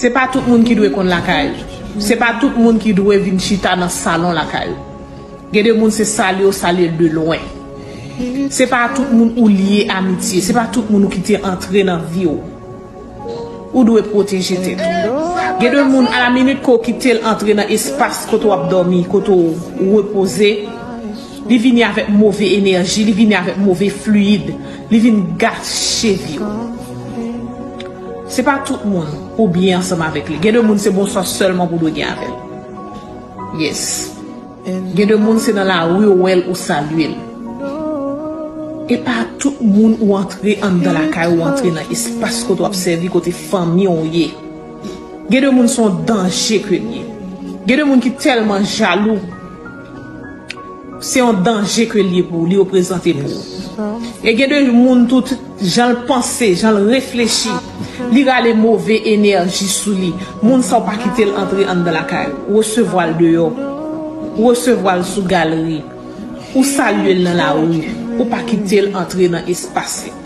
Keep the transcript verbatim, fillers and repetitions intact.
Se pa tout moun ki dwe konn lakay ou. Se pa tout moun ki dwe vin chita nan salon lakay ou. Gen de moun se salye ou salye l de lwen. Se pa tout moun ou lye amitye. Se pa tout moun ou kite antre nan vi w. Ou dwe pwoteje tèt ou. Gen de moun, alaminit ke w kite l antre nan espas kote w ap dòmi, kote w repoze, li vini avèk move enèji, li vini avèk move fliyid, li vin gache vi w. Se pa tout moun pou w byen ansanm avèk li. Gen de moun se bonswa sèlman pou w dwe gen avè l. Yes. Gen de moun se nan lari ou wè l ou salye l. E pa tout moun ou antre anndan lakay ou antre nan espas kote w ap sèvi, kote fanmi w ye. Gen de moun se yon danje ke l ye. Gen de moun ki tèlman jalou. Se yon danje ke l ye pou ou, li reprezante pou ou. E gen de moun tout jan l panse, jan l reflechi, li rale move enèji sou li. Moun sa w pa kite l antre anndan lakay ou. Resevwa l deyò. Resevwa l sou galri. Ou salye l nan lari. Ou pa kite l antre nan espas li.